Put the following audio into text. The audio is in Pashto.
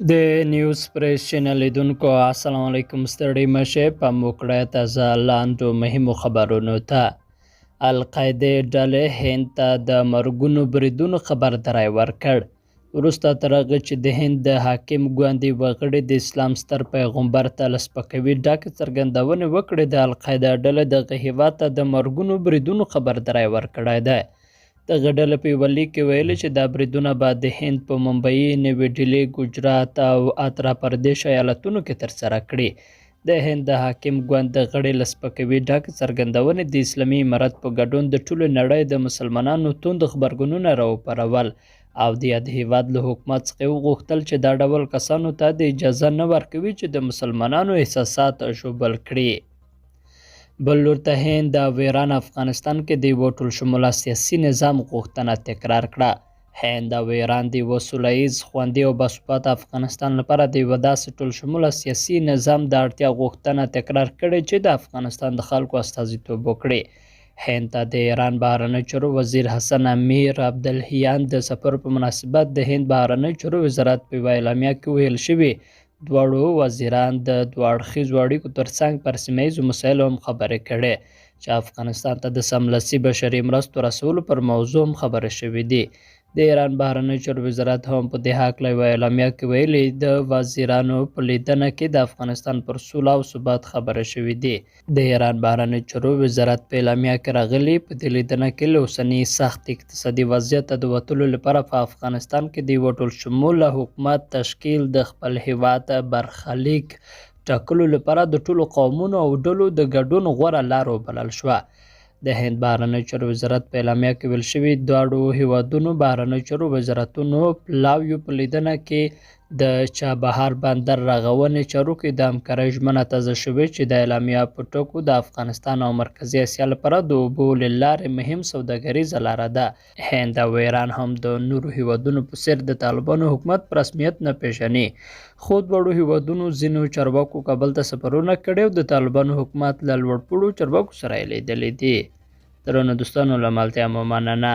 د نیوز پریس چینل لیدونکو السلام علیکم، ستړي مشه په موکړه تازه لاندو مهمو خبرونو ته. القاعدې ډلې هند ته د مرګونو بریدونو خبرداری ورکړ. وروسته تر هغه چې د هند د حاکم ګوند یوه غړي د اسلام ستر پیغمبر ته له سپکاوي ډکې څرګندونې وکړې، د القاعده ډلې دغه هیواد ته د مرګونو بریدونو خبرداری ورکړی دی. دغه ډله په یوه لیک کې ویلي چې دا بریدونه به د هند په ممبئی، نوي ډیلي، ګجرات او اترا پردیش ایالتونو کې ترسره کړي. د هند د حاکم ګوند د غړي له سپکاوي ډکې څرګندونې د اسلامي امارت په ګډون د ټولې نړۍ د مسلمانانو توند غبرګونونه راوپارول او د یاد هیواد له حکومت څخه یې وغوښتل چې دا ډول کسانو ته د اجازه نه ورکوي چې د مسلمانانو احساسات ژوبل کړي. بل لور ته هند او ایران افغانستان کې د یوه ټولشموله سیاسي نظام غوښتنه تکرار کړه. هند او ایران د یوه سوله ییز، خوندي او باثباته افغانستان لپاره د یوه داسې ټولشموله سیاسي نظام د اړتیا غوښتنه تکرار کړې چې د افغانستان د خلکو استازیتوب وکړي. هند ته د ایران بهرنیو چارو وزیر حسن امیر عبدالهیان د سفر په مناسبت د هند بهرنیو چارو وزارت په یوه اعلامیه کې ویل شوي، دواړو وزیران د دوه اړخیزو اړیکو ترڅنګ پر سیمه ییزو مسایلو هم خبرې کړې چې افغانستان ته د سملاسي بشري مرستو رسولو پر موضوع هم خبرې شوې دي. د ایران بهرنیو چارو وزارت هم په دې هکله یوه اعلامیه کې ویلي، د وزیرانو په لیدنه کې د افغانستان پر سوله او ثبات خبرې شوې دي. د ایران بهرنیو چارو وزارت په اعلامیه کې راغلي، په دې لیدنه کې له اوسني سخت اقتصادي وضعیته د وتلو لپاره په افغانستان کې د یوه ټولشموله حکومت تشکیل د خپل هیواد برخلیک ټاکلو لپاره د ټولو قومونو او ډلو د ګډون غوره لار وبلل شوه. د هند بهرنیو چارو وزارت په اعلامیه کې ویل شوي، دواړو هیوادونو بهرنیو چارو وزارتونو پلاویو په لیدنه کې د چابهار بندر رغونې چارو کې د همکارۍ ژمنه تازه شوې چې د اعلامیه په ټکو د افغانستان او مرکزي اسیا لپاره د اوبو له لارې مهم سوداګریزه لاره ده. هند او ایران هم د نورو هیوادونو په څیر د طالبانو حکومت په رسمیت نه پیژني، خو دواړو هیوادونو ځینو چارواکو کابل ته سفرونه کړي او د طالبانو حکومت له لوړپوړو چارواکو سره یې لیدلي دي. درنو دوستانو، له ملتیا مو مننه.